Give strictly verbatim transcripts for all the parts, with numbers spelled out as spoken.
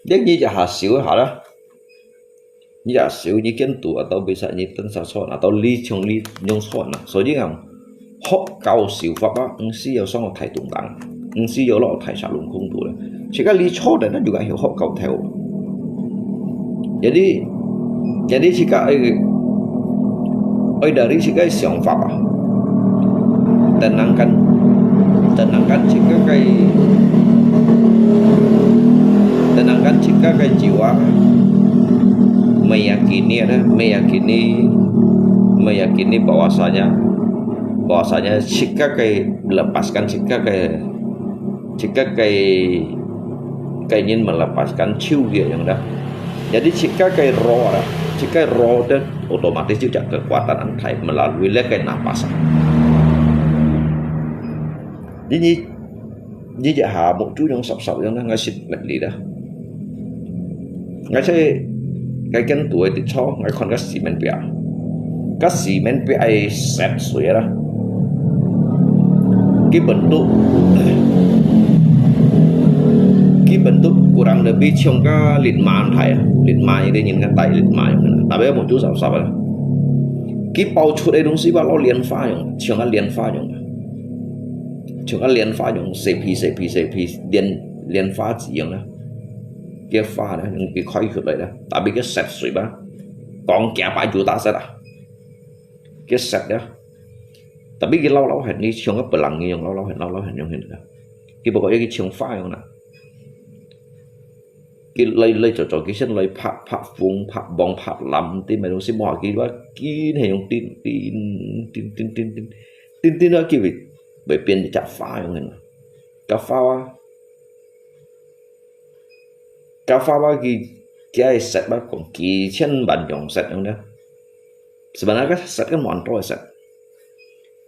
這你這下修一下啦，你這修你見度啊，到尾時你等下坐啊，到你像你用坐啊，所以講，學教修法啊，毋需要上到大洞房，毋需要落大沙龍空肚了。自家你坐等，那就講學教頭。Jadi，jadi自家愛，愛dari自家想法啊。Tenangkan, tenangkan自家个，tenangkan自家个jiwa, meyakini, meyakini, meyakini bahwasanya, bahwasanya自家个lepaskan自家个，自家个，个人melepaskan手个樣啦。Jadi自家个roh啦，自家roh的otomatis就 kekuatan ang thai melalui 那个 napas啊。Jadi，你這下目珠用濕濕樣呢，𠊎食物哩啦。𠊎在該間肚个坐，𠊎看个四面壁，个四面壁个septic水啦。佢bentuk，佢bentuk kurang lebih像个litma大啊，litma一个人个大litma樣，tapi目珠濕濕啦。佢爆出个東西吧，落蓮花樣，像个蓮花樣。 像个蓮花樣，細片細片細片，蓮蓮花子樣啦。个花呢，用佢開出來啦，tapi佢septic水吧，講幾百有大septic啊，佢septic啊，tapi佢老老痕，你像个pelangi樣，老老痕，老老痕樣形啦。佢不過佢像花樣啦。 佢來來做做，佢先來拍拍風、拍濛、拍崁，知咩東西無？佢話緊係用叮叮叮叮叮叮叮啊，佢會會變一隻花樣个。个花啊，个花啊，佢佢个色啊，講幾千萬樣色樣个。Sebenarnya个色个無恁多个色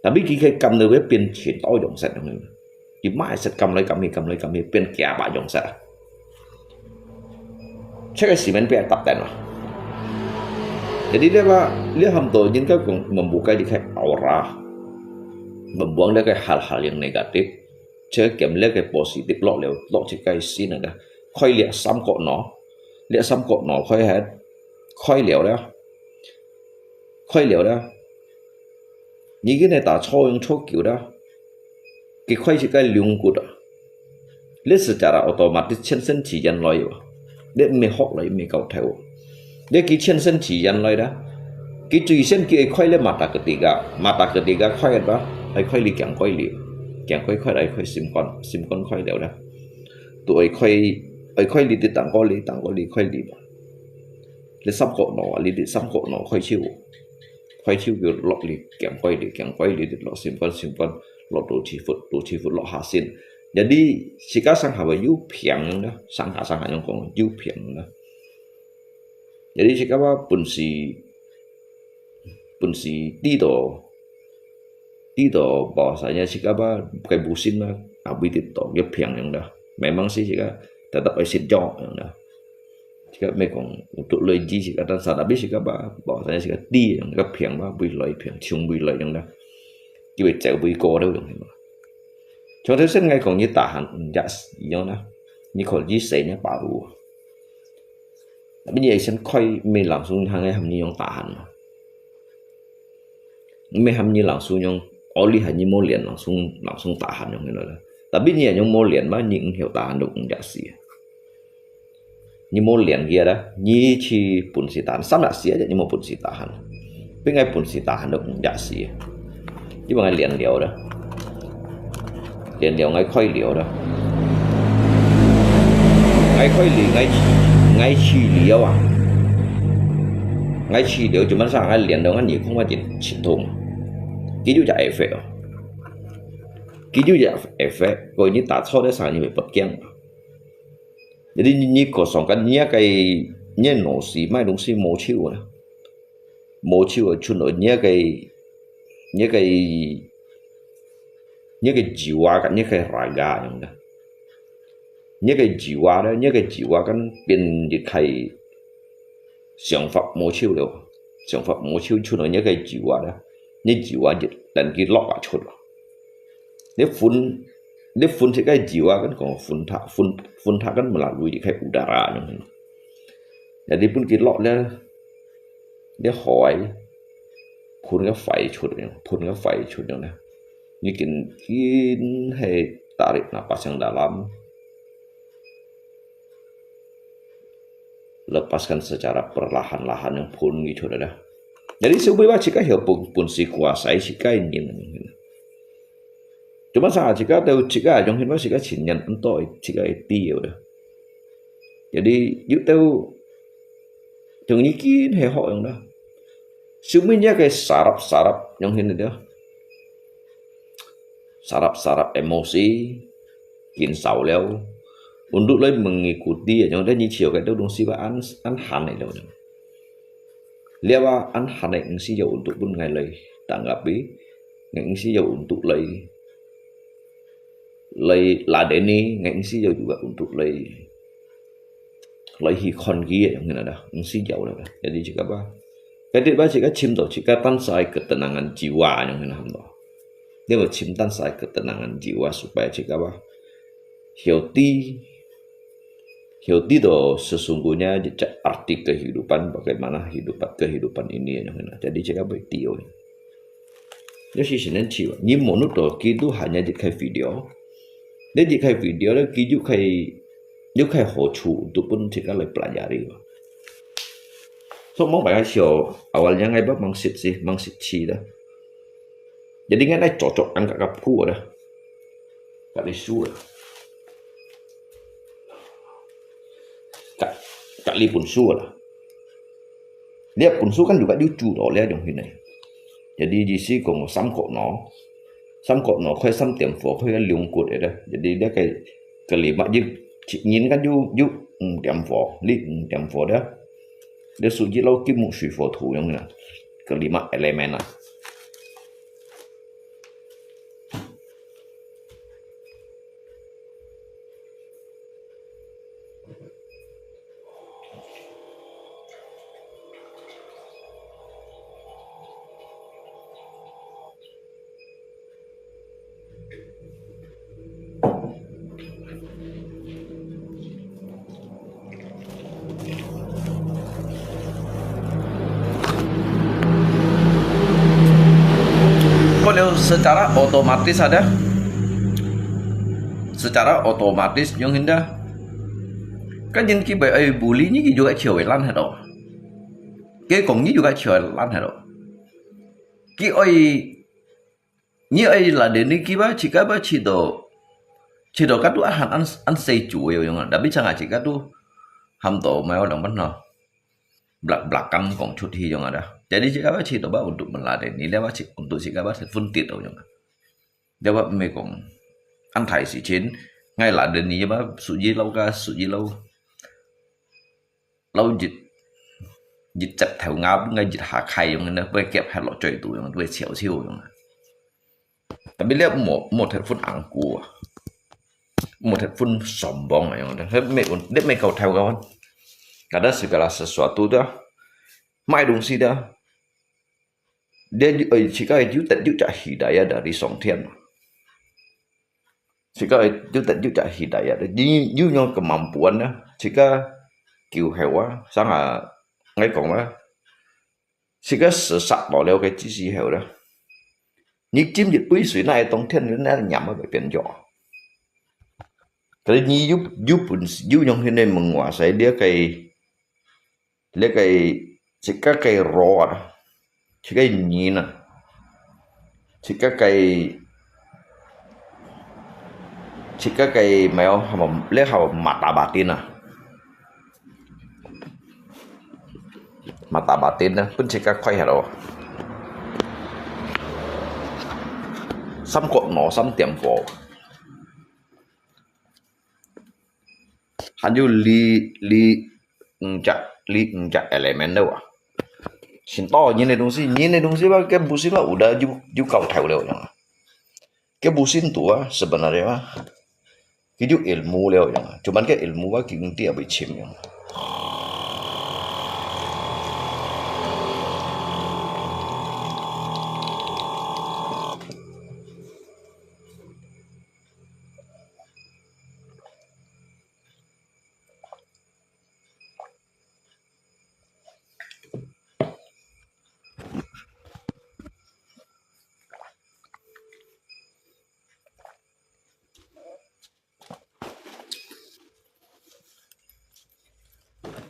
，tapi佢可以撳到佢變千多樣色樣个。 佢麼个色撳來撳去，撳來撳去，變幾百樣色啊。這个四面壁搭等啊。Jadi這个，這很多人家講，membuka這个aura，membuang這个hal-hal yang negatif，就兼這个positif落了，落這个心啊，開裂三角腦，裂三角腦開忒，開了了。 開了啦。你今日打坐用坐久啦，佢開始該龍骨啊。你secara otomatis全身自然來哦。你毋係學來，毋係教頭哦。你佢全身自然來啦。佢最先佢會開你mata ketiga，mata ketiga開啦，愛開你頸蓋裂，頸蓋開來開心肝，心肝開了啦。都愛開，愛開你的頂高裂，頂高裂開裂。 你三角腦啊，你的三角腦開始，開始就落力，頸蓋力，頸蓋力落心肝，心肝落肚臍核，肚臍核落下身。Jadi自家上下會有平啦，上下上下樣講有平啦。Jadi自家話本事，本事知道，知道bahwasanya自家話該無心啦，啊，會得到有平樣啦。Memang sih自家tetap愛sedjok樣啦。 自家毋係講有讀類字自家單啥，tapi自家吧，bahwasanya自家知樣，自家平吧，會來平，像會來樣啦。佢會走會過了樣嘛。像頭先𠊎講你tahan，毋也係一樣啦。你可能你死你paru。Tapi你先開，毋係langsung行个，喊你用tahan嘛。毋係喊你langsung用，哦，你喊你無練，langsung，langsung tahan樣个啦。Tapi你也用無練嘛，你毋曉tahan都毋也係。 你無練佢啦，你去本事tahan，三日時啊，你無本事tahan，變个本事tahan都毋也係。因為𠊎練了啦，練了𠊎開了啦，𠊎開了，𠊎，𠊎去了啊，𠊎去了，做麼个？𠊎練了，𠊎耳空，𠊎真，真痛。佢有隻effect哦，佢有隻effect，過你打坐个時候你會不驚。 Jadi你，你可想看，你个，你个腦屎，麼个東西無手啊？無手啊，伸到你个，你个，你个jiwa，你个raga樣个。你个jiwa咧，你个jiwa kan變一个想法無手了，想法無手，伸到你个jiwa咧，你jiwa就等佢落啊出了。你魂你分自家个油啊，kan講分他分分他kan melalui自家个udara呢。Jadi pun佢落咧，你海分个快出呢，分个快出呢，你緊緊係tarik napas yang dalam。 Lepaskan secara perlahan-lahan yang pun gitu dah. Jadi sebenarnya jika ya pun pun si kuasai jika ingin. Cuma saat jika tahu jika yang hina jika cinyan entah jika itu ya udah. Jadi yuk tahu yang ini kin he hok yang dah. Semuanya kayak sarap-sarap yang hina dah. Sarap-sarap emosi, kinsau liau. Untuk lai mengikuti, yang dah nyi chiu kai tu dong si ba an an han lai liau. Liau ba an han lai ngsi yau untuk pun ngai lai tanggapi, ngai ngsi yau untuk lai lai ladeni, ngai ngsi yau juga untuk lai lai hi khon ki yang hina dah, ngsi yau dah. Jadi jika ba, kadit ba jika chim to, jika tan sai ketenangan jiwa yang hina ham to. Dia ba chim tan sai ketenangan jiwa supaya jika ba, healthy, healthy to sesungguhnya jejak arti kehidupan, bagaimana hidup kehidupan ini yang hina. Jadi jika ba tiu. Yau si senen chiu, ni monut to kitu hanya jika video. Dia jika video le kitu kai 有个好處，都分自家來pelajari。So，mau pai siu awalnya ngai ba mangsit si, mangsit si dah. Jadi ngai nai cocok angkat kapu dah. Kat isu dah. Kat, kat li pun su dah. Dia pun su kan juga diucu to, dia dong hina. Jadi di si kong samkok no. Samkok no, koi samtiam fo, koi liung kut dah. Jadi dia kai kelima ji, ji, nyin kan ju, ju, mm, tiam fo, li, mm, tiam fo dah. Dia suji lau kim mu sui fo tu yang na. Kelima elemen ah. Kalau secara otomatis ada, secara otomatis yang indah. Kan yang kibai ai buli ni juga cewek lan hado. Kaya kong ni juga cewek lan hado. Ki ai 你愛拉等你去吧，自家吧，去到，去到該度啊，還恁，恁細組个樣啊，tapi sangat自家都喊到，mày orang mana belak-belakan kong cuti yang ada. Jadi自家吧，去到吧，untuk meladeni，你吧，去，untuk自家吧，分別到yang。你吧，mày kong，恁大事情，ngai ladeni吧，suji lau ka，suji lau。 Lau jit, jit chat thèo ngap ngai jit ha khai yong na, bơi kep hai lo choi tu yong, bơi chiao chiao yong. Tapi liat mo, mo thèt phun ang ku ah. Mo thèt phun sombong ah yong. Liat me un, liat me kau thèo kawan. Ada segala sesuatu dah. Mai dong si dah. Dia, eh, jika itu tak juga hidayah dari 上天. Jika itu tak juga hidayah. Jadi, you yang kemampuan dah. Jika kiu hewa, sangat ngai kong lah. Jika sesak lo leo ke 知識 hewa dah. 你浸一杯水，那个冬天，那个黏啊，会变弱。可是你有，有本事，有用现在门外塞，你可以 Lê cái, chỉ có cái rô à, chỉ có nhìn à, chỉ có cái, chỉ có cái mèo, lê hào mata batin à, mata batin à, pun chỉ có khói hả đó. Sắm cột nó, sắm tiệm vỏ. Hanya li, li, ngajak, li ngajak elemen tu ah. Sin to, nhìn này dong si, nhìn này dong si ba, cái bu sin lah udah ju, ju kau tahu liao yang. Cái bu sin tu ah, sebenarnya ah, cái ju ilmu liao yang. Cuman cái ilmu ba, cái ngerti apa chim yang.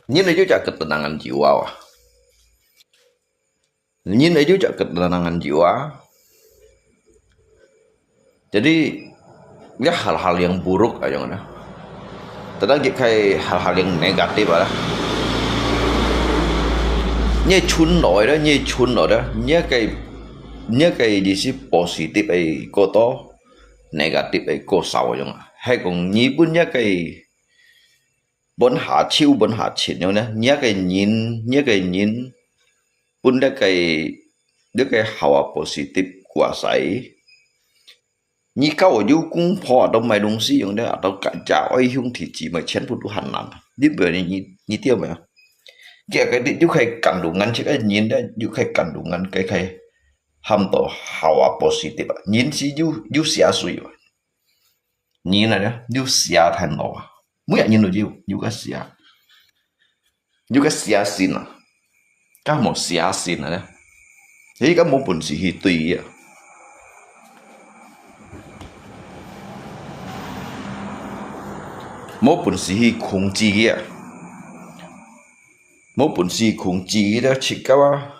人係有隻ketenangan jiwa啊。人係有隻ketenangan jiwa。Jadi，這hal-hal yang buruk啊，樣呢。Tetapi kay hal-hal yang negatif啊。你存落咧，你存落咧，你个，你个意思positif个過多，negatif个過少樣啊。係講你分一个 分下手分下錢樣呢，若个人，若个人，分這个，這个hawa positif kuasai。你教有公婆啊，都買東西用的啊，都家家愛兄弟姊妹全部都很難。你不要你，你，你知道沒有？這个你就可以感動人，這个人呢，就可以感动人，可以，可以喊到hawa positif啊。人是有，有邪水啊。 人來了，有邪聽到啊。每个人都有，有个邪，有个邪心啊，敢無邪心啊呢？你敢無本事去對啊？無本事去控制佢啊？無本事控制佢了，自家啊，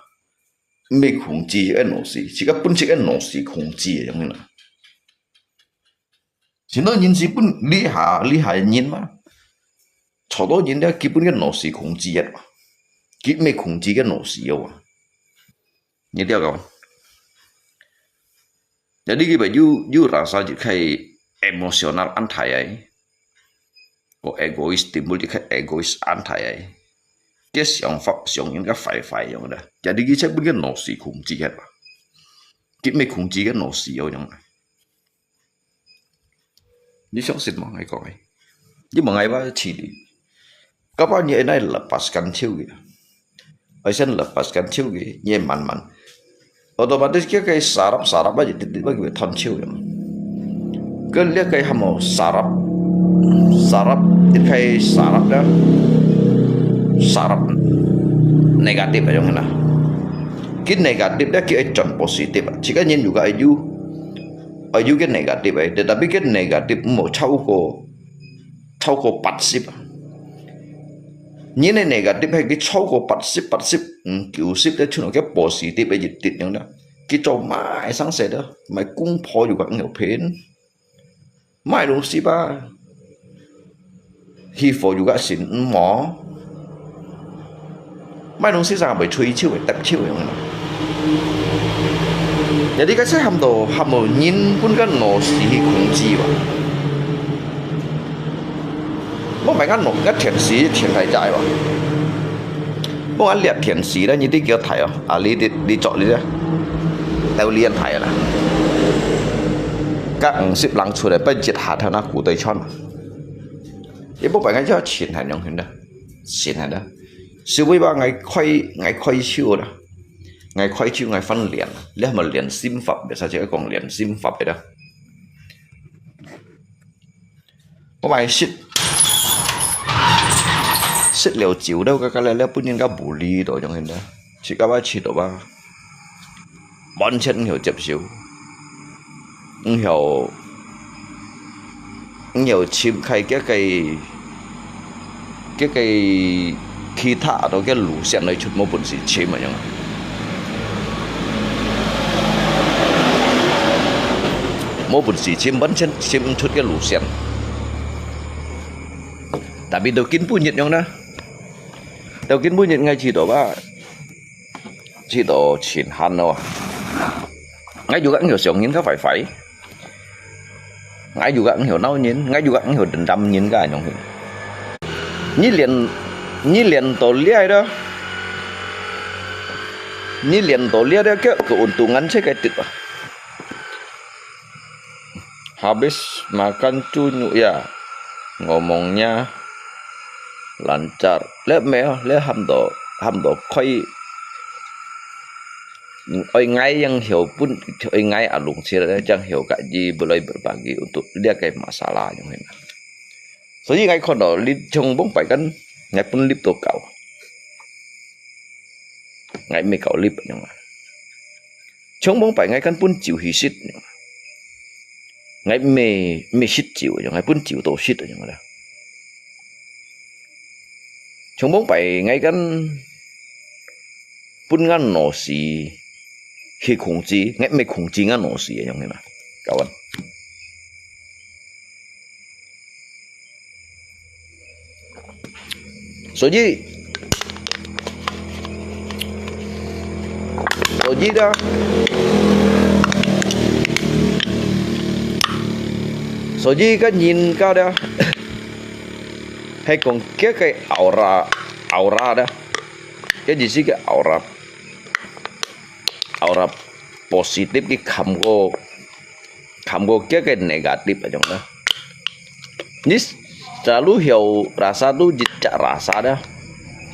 毋係控制个腦屎，自家本身个腦屎控制个樣啦。 現在人是分這下，這下人嘛，坐到人了，基本个腦屎控制个嘛，佢毋係控制个腦屎个啊。你了解無？Jadi佢有，有rasa就可以emotional安泰个，個egois timbul就可以egois安泰个，个想法想應該壞壞樣个。Jadi佢才分个腦屎控制个嘛，佢毋係控制个腦屎个樣个。 你相信無？𠊎講个，你問𠊎，𠊎試你。Kapan你會來lepaskan手个？愛先lepaskan手个，你會慢慢。Otomatis佢个sarap，sarap啊，一滴滴啊，佢會斷手个嘛。佢這个喊無sarap，sarap，一个sarap啦，sarap negatif个樣啦。佢negatif咧，佢會轉positif啊。自家人有个愛有， 愛有个negatif个，tetapi个negatif毋好超過，超過八十啊。人个negatif係佢超過八十，八十，嗯，九十咧，全部个positif个一滴樣啦。佢做麼个生事咧？買公婆有个有騙，買東西吧。 去服務个心，嗯，無。買東西上會催手个，搭手个。Jadi該係喊到，喊到人分个腦屎去控制吧。無買个腦，个電視電太大吧。無啊，這電視咧，你得叫大哦，啊，你，你，你做你咧，到你人大啦。該五十人出來，不一下頭那古代穿。 也無辦法，就要錢還用現在，錢還的。所以話，𠊎開，𠊎開手啦，𠊎開手，𠊎翻臉啦，你係無練心法？別使就講練心法个啦。我買食，食了酒了，該，該了，了，本人个無理到用現在，自家話試到吧。 完全毋曉接受，毋曉，毋曉尋開這个，這个其他个路線來出，無本事尋啊樣啊。無本事尋，完全尋毋出个路線。Tapi到今晡日樣呢，到今晡日𠊎試到吧， 試到盡閒咯。𠊎又个毋曉想人个壞壞，𠊎又个毋曉鬧人，𠊎又个毋曉dendam人个恁樣形。你練，你練到這个，你練到這个，keuntungan自家得啊。 Habis makan cunyuk ya, ngomongnya lancar. Leh meh, leh喊到，喊到開，愛𠊎正曉分，愛𠊎啊，弄起來正曉个，你不來berbagi untuk這个masalah樣形。所以𠊎看到你像往擺間，𠊎分你到搞。 𠊎毋係搞你恁樣啊。像往擺𠊎間分酒去食恁樣啊。𠊎毋係，毋係食酒恁樣，𠊎分酒到食恁樣啦。像往擺𠊎kan分𠊎腦屎去控制，𠊎毋係控制𠊎腦屎个樣个啦，kawan。所以，所以呢，所以个人家呢， 係講佢个aura，aura呢，佢意思个aura，aura positive个看過，看過佢个negative啊種呢。你selalu曉rasa tu一隻rasa呢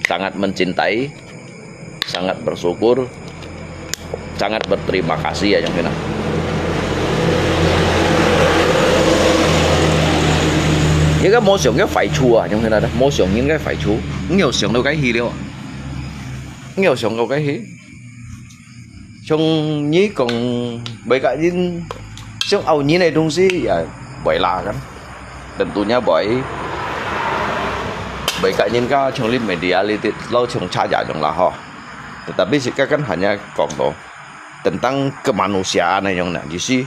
，sangat mencintai，sangat bersyukur， sangat berterima kasih啊，樣个啦。這个無想个壞處啊，樣个啦，無想人个壞處，你有想到該去了啊？你有想到該去？像你講，每个人想拗人个東西也袂啦，kan。Tentunya會，每个人家像你media你，你，老像差價樣啦吼。Tetapi自家kan hanya講到tentang kemanusiaan yang nak isi.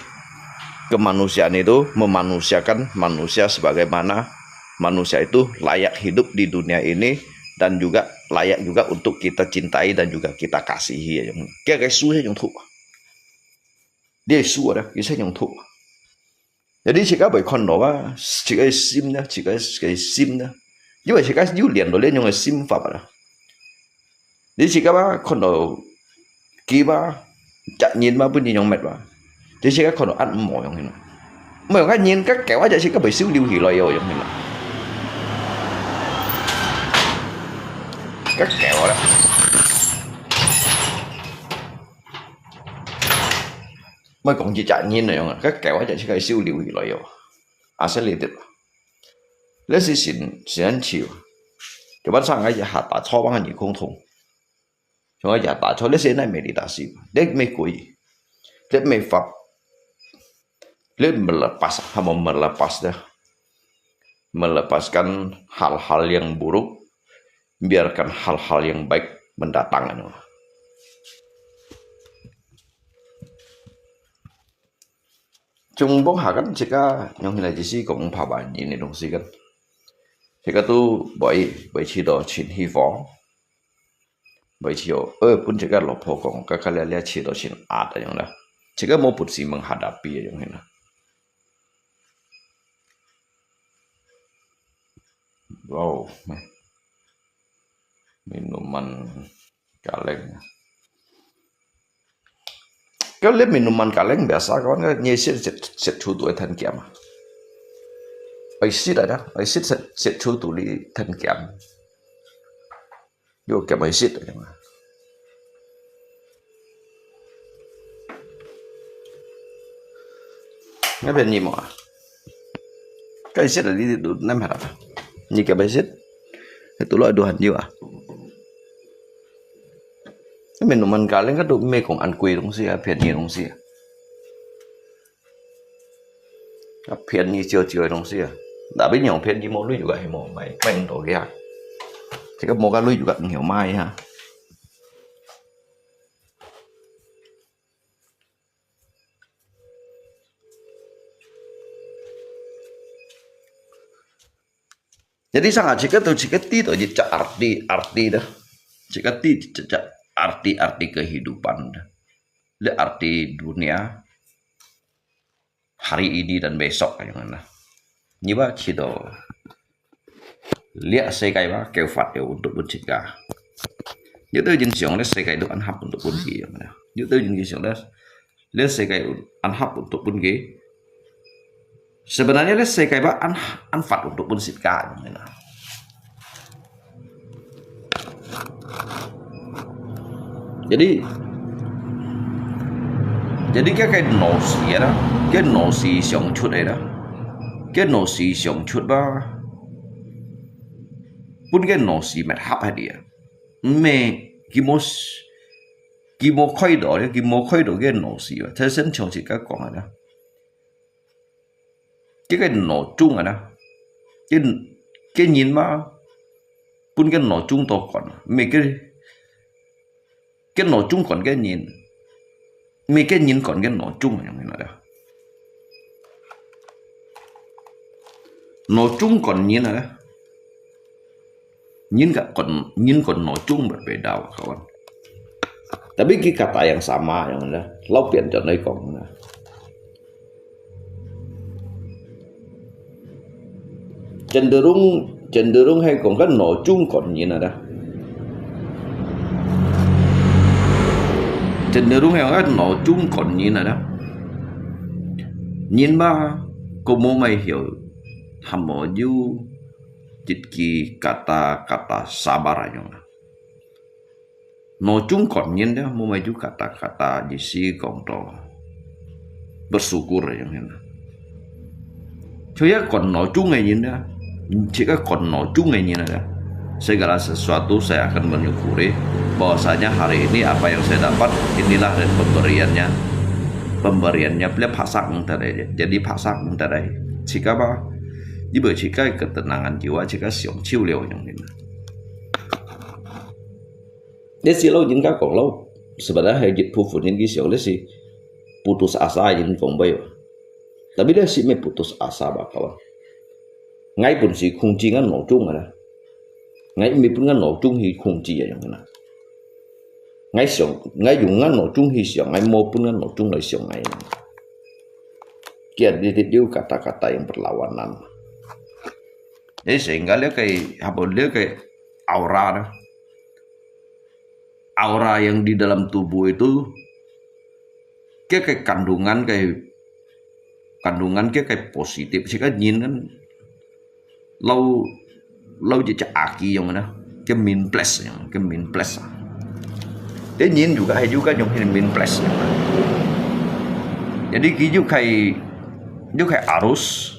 Kemanusiaan itu memanusiakan manusia sebagaimana manusia itu layak hidup di dunia ini dan juga layak juga untuk kita cintai dan juga kita kasihi. Yang kaya kaya su yang thu. Dia su ada, bisa yang thu. Jadi自家會看到啊，自家个心呢，自家个心呢，因為自家有練到這種个心法啦。你自家啊，看到佢啊，隻人啊，分人樣滅啊，你自家看到恁無用个啦。無用个人，該狗啊，就自家會收留起來哦，用个啦。該狗啊啦。 莫講一隻人來樣啊，該狗啊，就自家收留起來喲。Asal itu。這係神，神奇。Cuma sang aja hata cawang ni kong thong. Cuma ya ta cawang，這係那meditasi。這乜鬼。這乜法。這melepas，hamo melepas dah。Melepaskan hal-hal yang buruk, biarkan hal-hal yang baik mendatang. Anu. Chung bông ha kan cik ka nyong hinai jisi kong pha ba ni ni dong si kan. Cik ka tu bơi, bơi chi do chin hi fo. Bơi chi o, ơ, pun cik ka lo pho kong, ka ka lia lia chi do chin at ayong da. Cik ka mo put si menghadapi ayong hina. Wow. Minuman kaleng. Kalau lihat minuman kaleng biasa, kawan kan nyisir set, set chutu ai than kiam. Ai sit ada, ai sit set, set chutu li than kiam. Yo kiam ai sit ada. Ngai bian ni mo ah. Ka ai sit ada di tu nem harap. Ni kiam ai sit. Itu lo aduhan jiwa. Minuman kaleng ka tu mê kong ăn quê dong si ah, phiền gì dong si ah. Ka phiền gì chiều chiều dong si ah. Tapi nyong phiền gì mo lui juga hi mo mai, mai ndo kia. Chỉ có mo ka lui juga nhiều mai ha. Jadi sangat jika tu jika ti tu jika arti arti dah. Jika ti jika arti arti kehidupan dah. Le arti dunia hari ini dan besok yang mana. Ni ba ci do. Lihat sekai ba kêu phạt kêu untuk pun jika. Như tôi jin siang le sekai tu ăn hap untuk pun ki yang mana. Như tôi jin siang le Let's say kay ăn hap untuk pun ki. Sebenarnya let's say kay ba ăn ăn phạt untuk pun sit ka. Jadi jadi cái cái nô si đó, cái nô si siang chut ấy đó. Cái nô si siang chut ba. Pun cái nô si mệt hap hả đi. Mẹ, ki mô ki mô khơi đó, ki mô khơi đó cái nô si ba. Thế sen chong si ka kong đó. Cái cái nô chung à đó. Cái cái nhìn mà 分个腦中都管，每个个腦中管个人，每个人管个腦中个人啊。腦中管人啊，人个管，人管腦中berbeda, kawan. Tapi ki kata yang sama yang ada, lau pian chọn đây còn là. Cenderung, cenderung hay còn cái nội chung còn nhìn là đó. Cenderung hay còn cái nội chung còn nhìn là đó. Nhìn mà cô mua mày hiểu hàm mỏ du chit ki kata kata sabar aja. Nội chung còn nhìn đó mua mày du kata kata gì si còn đó. Bersyukur yang ini. Saya kon no chung ngai nyin dah. Jika kon no chung ngai nyin dah. Segala sesuatu saya akan menyukuri bahwasanya hari ini apa yang saya dapat, inilah dari pemberiannya. Pemberiannya beliau paksa tadai. Jadi paksa tadai. Jika apa? Ibu jika ketenangan jiwa, jika siang ciu liu yang ini. Dia si lau jin ka kong lau. Sebenarnya hai jit phu phu nyin ki siang dia si putus asa jin kong bai. Tapi dia si me putus asa ba kawan. Ngai pun si khung jing an no chung ada. Ngai mi pun an no chung hi khung ji yang na. Ngai siang, ngai yung an no chung hi siang, ngai mo pun an no chung lai siang ngai. Kia di di diu kata-kata yang berlawanan. Jadi sehingga dia kai, apa dia kai aura dah. Aura yang di dalam tubuh itu, kia kai kandungan kai, kandungan kia kai positif, sih kan nyin kan lau, lau je cak aki yang mana, kia min plus yang, kia min plus. Dia nyin juga, hai juga yang min plus yang. Jadi ki juga kai, juga kai arus.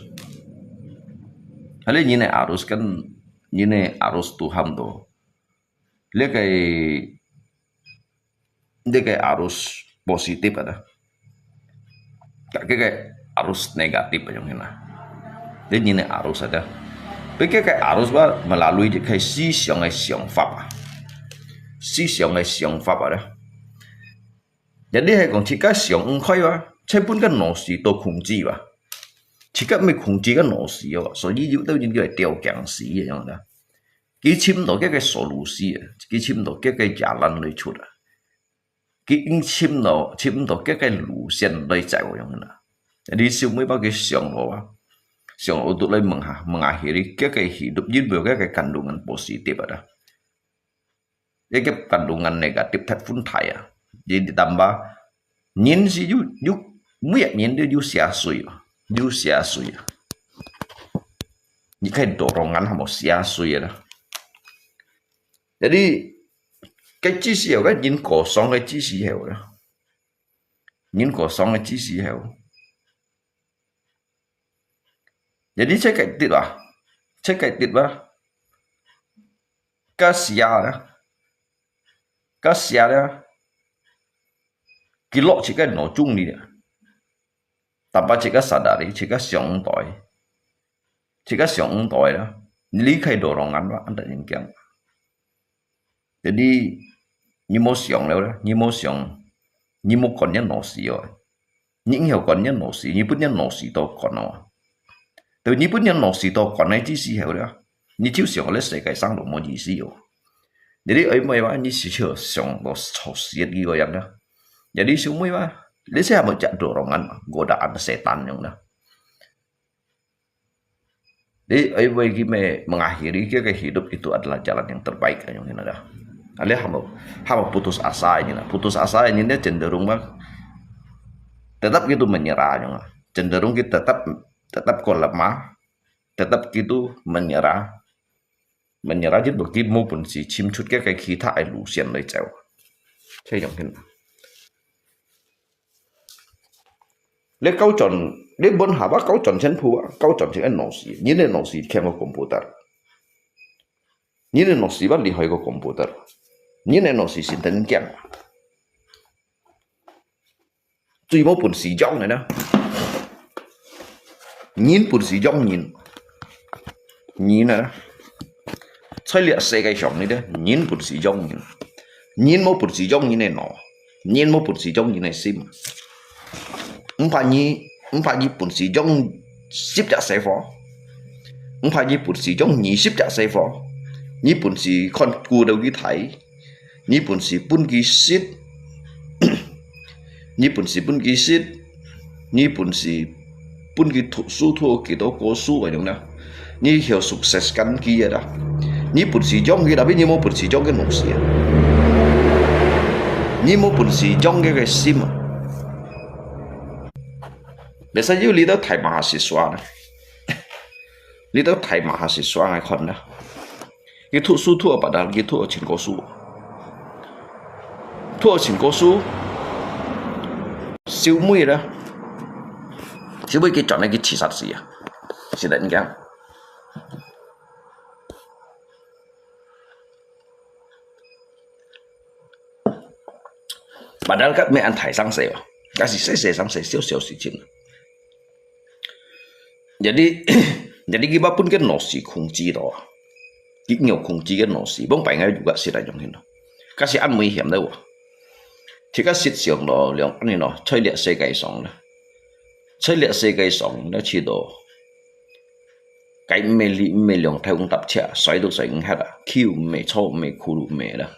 Hale nyin arus kan, nyin arus Tuhan tu. Dia kai, dia kai arus positif ada. Kak kai arus negatif yang mana. Dia nyin arus ada. Pikir kai arus ba melalui dia kai si siang ai siang fap ah. Si siang ai siang fap ada. Jadi hai kong jika siang eng khai ba, cai pun kan no si to khung ji ba. Jika me khung ji kan no si yo, so yi yu tau jin kai tiao kiang si yang da. Ki chim to kia kai solusi, ki chim to kia kai jalan lai chut. Ki ing chim to, chim to kia kai lu sian lai zai yang na. Jadi siu mui ba ki siang lo ba. Siang lo tu lai meng ha, mengakhiri kia kai hidup jin bo kia kai kandungan positif ada. Dia kia kandungan negatif that pun thai ya. Jadi ditambah nyin si yu, yu, muyak nyin dia yu sia sui, yu sia sui. Ni kai dorongan hamo sia sui ya dah. Jadi, cái知識有个人過爽个知識有啦，人過爽个知識有。Jadi saya kait tit lah, saya kait tit lah, ka sia lah, ka sia lah, kilok cik kan no chung ni lah. Tanpa cik ka sadari, cik ka siang toi, cik ka siang toi lah, ni li kai dorongan lah, anda yang kiang. Jadi，你無想了咧，你無想，你無管人老師哦，你以後管人老師，你分人老師都管哦。對，你分人老師都管个意思係咧，你就想咧世界上都無意思哦。Jadi，哎，妹嘛，你是想到錯事个个人啦。Jadi，小妹嘛，你係無隻dorongan，godaan setan yang啦。 Jadi, ai wei ki me mengakhiri kia ke hidup itu adalah jalan yang terbaik, ayong hina dah. Ale hamo, hamo putus asa ini lah. Putus asa ini dia cenderung mah tetap gitu menyerah, ayong. Cenderung kita tetap, tetap ko lemah, tetap gitu menyerah. Menyerah gitu bagi mo pun si chim chut kia ke kita ai lu sian lai chau. Saya yang hina. 你九轉，你本下把九轉全部啊，九轉就係老師，你个老師強過computer，你个老師乜厲害過computer，你个老師先等驚。最無本事用个呢，人本事用人，人啊，在這世界上裡咧，人本事用人，人無本事用人个腦，人無本事用人个心。毋怕你，毋怕你本事用十隻細貨，毋怕你本事用二十隻細貨，你本事看顧到佢大，你本事分佢食，你本事分佢食，你本事分佢讀書讀幾多個書个樣呢？你曉success kan佢个啦。你本事用佢，tapi你無本事用佢腦屎啊。你無本事用佢个心啊。Biasa有你到大馬哈斯耍呢，你到大馬哈斯耍來看呢。佢讀書讀到padahal佢讀到盡高書，讀到盡高書，收尾咧，收尾佢轉來佢自殺死啊，是得你講。Padahal kan無恁大生事哦，但是細細生事小小事情。Jadi，jadi佢把分个腦屎控制到，佢有控制个腦屎，幫白眼juga係來用hin咯。Kasi恁危險个哦。自家實相咯，兩恁呢咯，在這世界上啦，在這世界上咧，去到 該毋係你毋係兩頭搭車，摔都摔毋核啊，坵毋係，草毋係，窟窿毋係啦。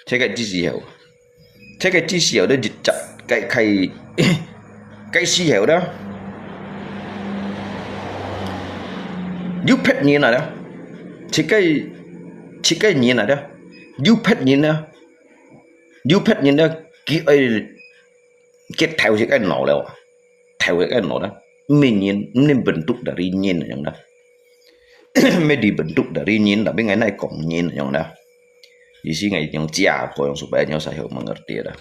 這个只時候，這个只時候咧，日隻該該該時候啦，有別人啊啦，這个這个人啊啦，有別人啊，有別人啊，佢愛佢偷這个腦了啊。 偷个腦啦，毋係人，毋係bentuk dari人樣啦。Mesti bentuk dari人，tapi ngai nai kong人樣啦。意思ngai用假个樣supaya nyo saya mengerti啦。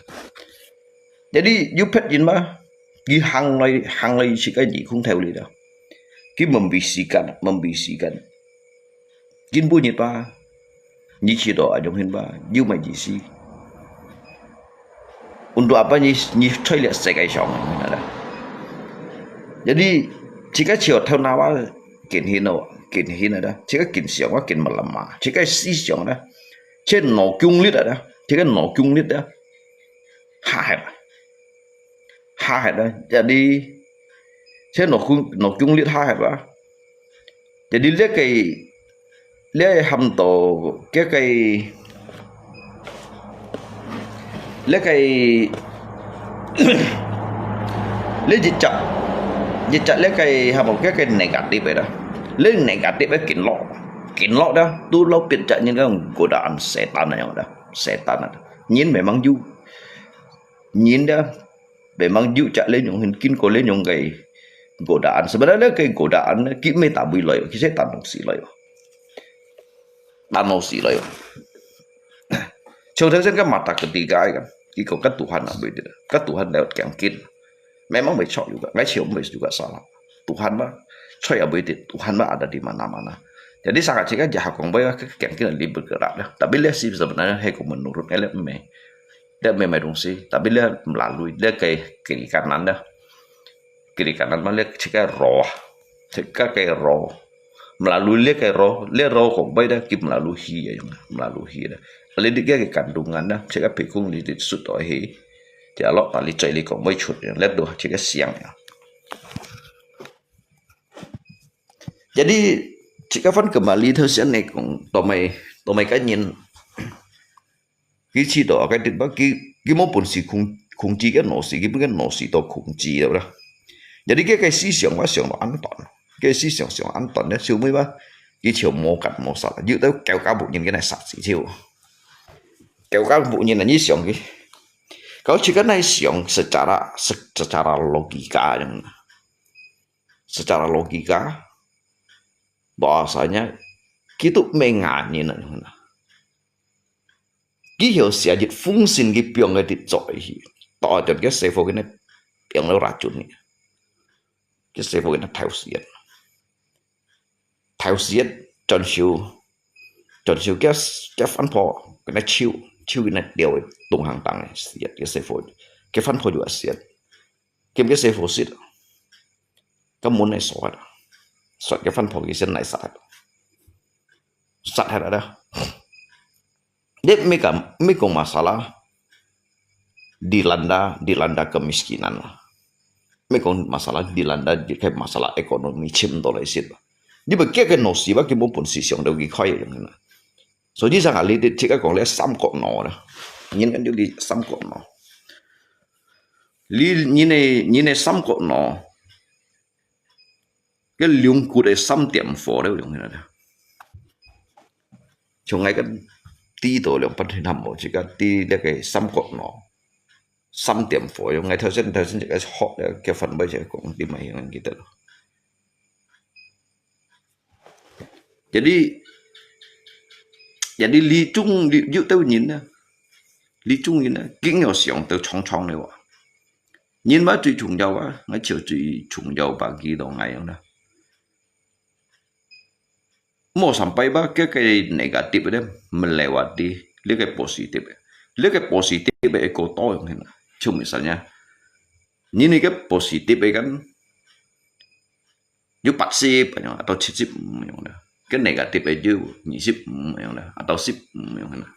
Jadi有別人嘛，佢行來行來自家耳空偷哩啦。佢membisikan，membisikan。 Kin bunyi pa, ni ci do ajong hin pa, yu mai ji si. Untuk apa ni ni choi liat sekai siong ni ada. Jadi, jika cio tau nawa kin hin o, kin hin ada. Jika kin siong wa kin malam ma. Jika si siong ada. Chen no kyung lit ada. Jika no kyung lit ada. Ha hai pa. Ha hai ada. Jadi, chen no kyung no kyung lit ha hai pa. Jadi 這个，這个喊到，這个，這个，這一隻，一隻這个喊到，這个negative个啦。這negative个經絡，經絡啦，都老變隻人講godaan setan樣啦，setan啊。人memang有，人啦，memang有隻這樣，經過這樣个godaan。Sebenarnya个godaan，佢毋係打飛來，佢係打東西來。 Tano si loy. Chau thai sen kan mata ketiga kan. Iko kan Tuhan apa itu. Kan Tuhan lewat kengkin. Memang becok juga. Ngai cium juga salah. Tuhan mah. Choi apa itu. Tuhan mah ada di mana-mana. Jadi sangat jika jahat kong boy kengkin lebih bergerak dah. Tapi lihat sih sebenarnya hei menurut ngai lihat me. Lihat me mai dong si. Tapi lihat melalui lihat ke kiri kanan dah. Kiri kanan mah lihat cika roh. Cika ke roh. Melalui lihat ke roh, lihat roh kong bai dah ki melalui hi ya yung, melalui hi dah. Lihat dia ke kandungan dah, cika pikung di di sut oi hi. Dia lok tali cai li kong bai cut ya, lihat doh cika siang ya. Jadi, cika fan kembali thau sian ne kong, tomai, tomai kanyin. Ki ci to, cái tuyệt vời, ki, ki mô bổn sự khống, khống chế cái nổ sự, ki bưng cái nổ sự to khống chế đó. Jadi cái, cái思想và想法 an toàn. Cái思想想 an toàn đó, siêu mới ba. Ki chiều mô cắt mô sạch, dụ tới kéo cá bụng nhìn cái này sạch xí chiều. Kéo cá bụng nhìn là như siang ki. Kau chỉ cái này siang secara, se-, secara logika yang. Secara logika, bahasanya, ki tu menganin yang. Ki hio sia jit fungsin ki piang ke dit zoi hi. Ta jan ke sefo kena piang lo racun ni. Ke sefo kena tau siat. Tau siat, jan siu. Jan siu ke, ke fan po, kena ciu. Ciu kena diau, tung hang tang, siat ke sefo. Ke fan po juga siat. Kim ke sefo siat. Ke mun nai soat. Soat ke fan po ki sen nai saat. 殺下來啦。你毋係講，毋係講masalah dilanda dilanda kemiskinan啦，毋係講masalah dilanda，該masalah ekonomi尋毋到來食啦。你毋係个个老師吧，根本本事上都離開个樣啦。所以上下你你自家講咧三角腦啦，人家就係三角腦。你人个人个三角腦，个兩骨个三點火了用起來了。像𠊎个知道兩百天無，自家知這个三角腦，三點火用。𠊎頭先頭先一个學了，叫翻譯一个講，你嘛應該記得了。Jadi，jadi呢種呢，有兜人呢，呢種人呢，經常想到長長了啊。人嘛最重要啊，𠊎就最重要bagi到𠊎樣啦。莫sampai吧，該个negatif咧，melewati這个positif，這个positif个過多樣啦。就misalnya，你那个positif个kan，有八十樣，atau七十五樣啦。个negatif个有二十五樣啦，atau十五樣啦。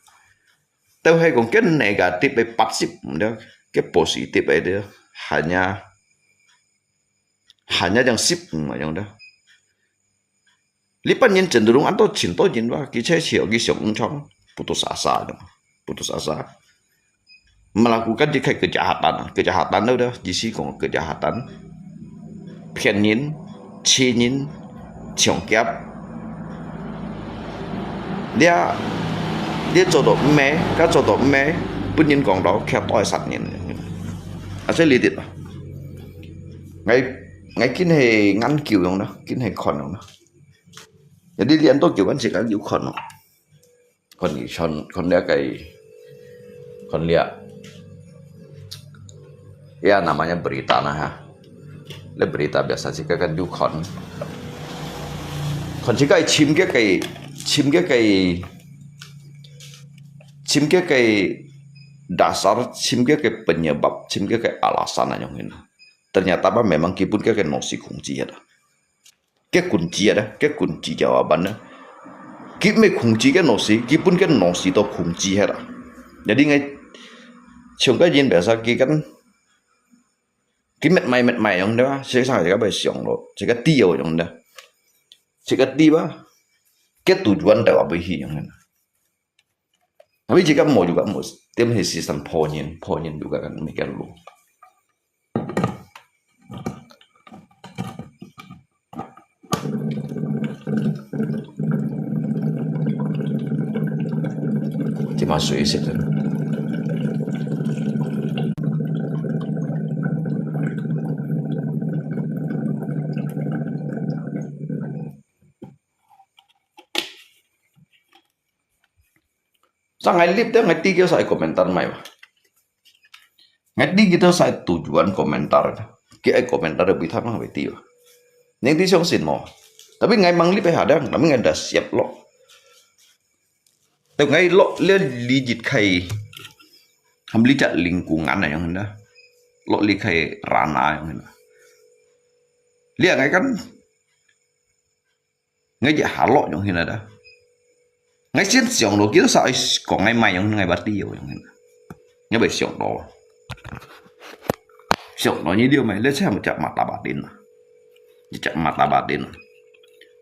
都係講个negatif个八十五了，个positif个咧，hanya hanya yang十五樣啦。你班人真多人，安到真多人哇，佢才想佢想唔長，putus asa，putus asa。Melakukan 這个 kejahatan，kejahatan了的，意思講 kejahatan，騙人、刺人、搶劫。你啊，你做到毋係，佢做到毋係，分人講到，佢都愛殺人。啊，這裡啲啊，𠊎𠊎緊係研究用啦，緊係看用啦。有啲人都叫緊自家有看咯。 Kon ichon kon dia kay kon dia. Ya namanya berita nah ha. Le berita biasa sih kan yukon. Kon sih kay chim ke kay chim ke kay chim ke kay dasar chim ke kay penyebab chim ke kay alasan aja ngin. Ternyata apa memang kipun ke kay nosi kungci ya dah. Cái kunci ada, cái kunci jawaban ada. Kip me kunci cái nosi, kipun cái nosi to kunci hết à. Jadi ngai, chung cái yin biasa ki kan, ki met mai met mai yong deh, si sang si ka bai siang lo, si ka ti yo yong deh, si ka ti ba, cái tujuan tao apa hi yong deh. Tapi jika mo juga mo, tiap hari season poin, poin juga kan mikir lo. Ti masuk isi tu. Sang ngai lip te ngai ti kêu sa komentar mai ba. Ngai ti kita sa tujuan komentar. Ki ai komentar bi thang ngai ti ba. Neng ti siang sin mo. Tapi ngai mang lip hai hadang, tapi ngai dah siap lo. Tu ngai lo le li jit khai. Ham li jat lingkungan na yang henda. Lo li khai rana yang henda. Lia ngai kan Ngai jeh halok yong hin ada. Ngai sian siang lo kita sa ai kong ngai mai yong ngai bati yo yong hin. Ngai bai siang lo. Siang lo ni dia mai le cha mo chak mata batin. Ni chak mata batin.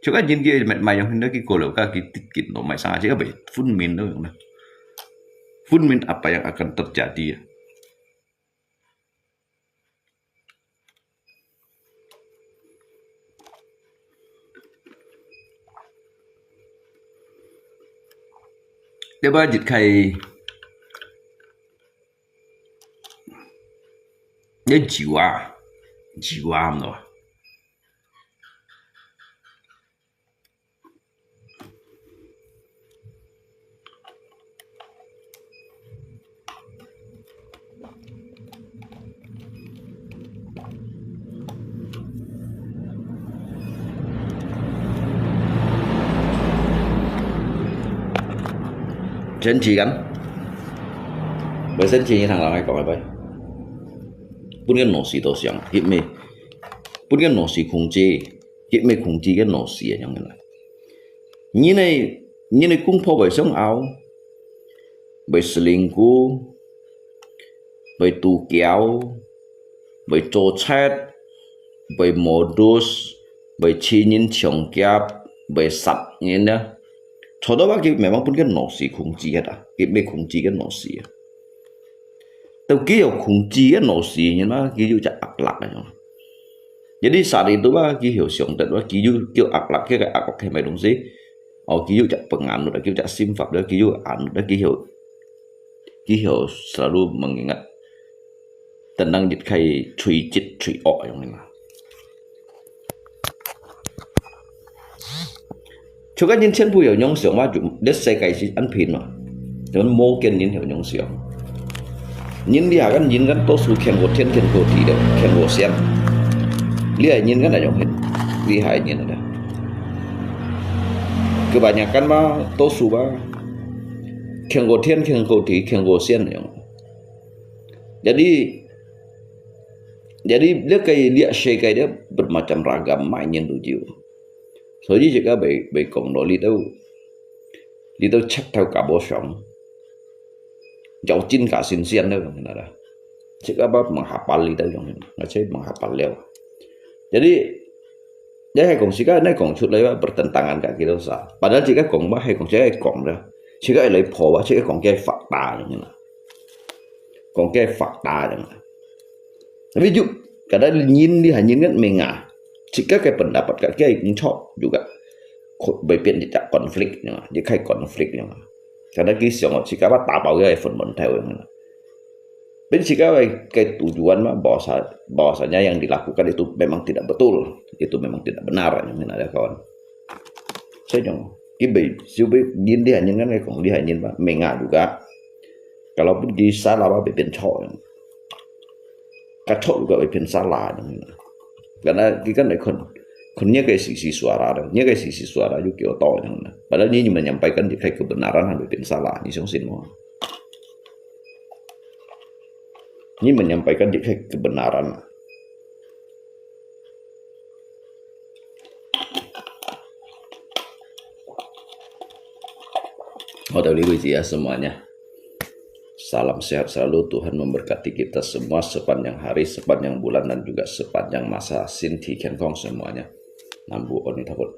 Chuka jin ki met mai yong hin da ki ko lo ka ki tikin lo mai sang aja bai fun min lo yong na. Fun min apa yang akan terjadi ya. Dia ba jit khai dia jiwa, jiwa no. 生氣緊，會生氣，你聽人講个咩？本个老師都想，佢咩？本个老師控制，佢咩控制个老師个樣个啦。你呢？人个公婆會相拗，會selingkuh，會賭繳，會做賊，會modus，會尋人搶劫，會殺人啊。Contoh啊，佢memang分个腦屎控制个啦，佢毋係控制个腦屎啊。到佢有控制个腦屎，你嘛，佢有隻akhlak啊。Jadi saat itu啊，佢有想得啊，佢有叫akhlak，佢个akhlak係麼東西？哦，佢有隻penganut，佢有隻sifat，佢有anut，佢有，佢有selalu mengingat tentang佢个最直最惡樣个嘛。就个人全部有影響嘛，就這世界係恁平嘛，就無見人有影響。人這下个人个多數看過天，看過地了，看過仙。這下人个哪樣很厲害人了。Kebanyakan嘛，多數嘛，看過天，看過地，看過仙了。Jadi，jadi這个這世界咧bermacam ragam，麼人都有。所以這个會，會講到這兜，這兜賊頭家婆上，有真假神仙了，明白啦？這个乜menghafal這兜樣，而且menghafal了。Jadi，你係講自家，你講出來啊，bertentangan ka kita sa。Padahal自家講嘛，係講自家講啦，自家來破啊，自家講个fakta樣啦，講个fakta樣啦。Tapi就，kadang人你還人个命啊，自家个pendapat，自家个錯juga，會變一隻konflik樣啊，一開konflik樣啊。Kadang佢想哦，自家乜打爆佢个分門頭樣啊。Tapi自家个，个tujuan mah bahwasa-, bahwasanya yang dilakukan itu memang tidak betul, itu memang tidak benar, yang ada kawan. Saya jangan, kita cuba, dia, dia hanya kan, dia hanya mah, menga juga. Kalaupun kita salah, apa, 會變錯樣。Kacau juga 會變 salah樣。Karena kita kan kon, kon 你个 sisi suara，你个 sisi suara 又給我到樣了。Padahal你，你menyampaikan 你个 kebenaran 會變 salah，你相信嗎？你 menyampaikan 你个 kebenaran。好的，各位姐啊，semuanya。Salam sehat selalu, Tuhan memberkati kita semua sepanjang hari, sepanjang bulan, dan juga sepanjang masa. 身體健康 semuanya. Nam mô A Di Đà Phật.